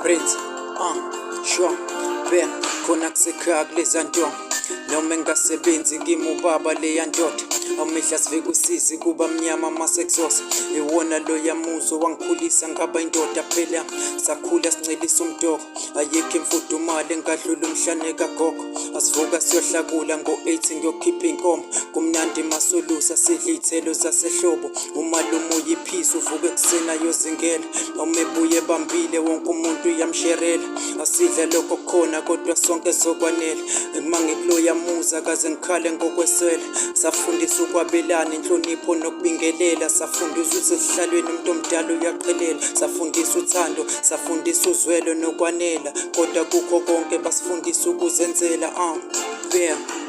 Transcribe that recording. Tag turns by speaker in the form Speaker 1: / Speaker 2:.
Speaker 1: Prince, sure, be khona kusekhaya kuleza nto noma engasebenzi kimi ubaba leya ndoda awumihla sivike usizi kuba mnyama masekuzosa iwona loya muzo wangikhulisa ngaba indoda phela sakhula sincelisa umdoko ayikho imfudumalo engadlula umhlane kagogo asivuka siyohlakula ngo-8 ngiyokhipha inkomo kumnandi masolusa sidla iy'thelo zasehlobo umalume uyiphisa uvuka ekuseni ayozingela noma ebuye ebambile wonke umuntu uyamsherela asidla lokho kukhona kodwa sonke sokwanela uma ngikuloya muza kaze ngikhale ngokweswela safundisa ukwabelana inhlonipho nokubingelela safundisa ukuthi esihlalweni umuntu omdala uyaqhelela safundisa uthando safundisa uzwelo nokwanela kodwa kukho konke basifundisa ukuzenzela ah yeah.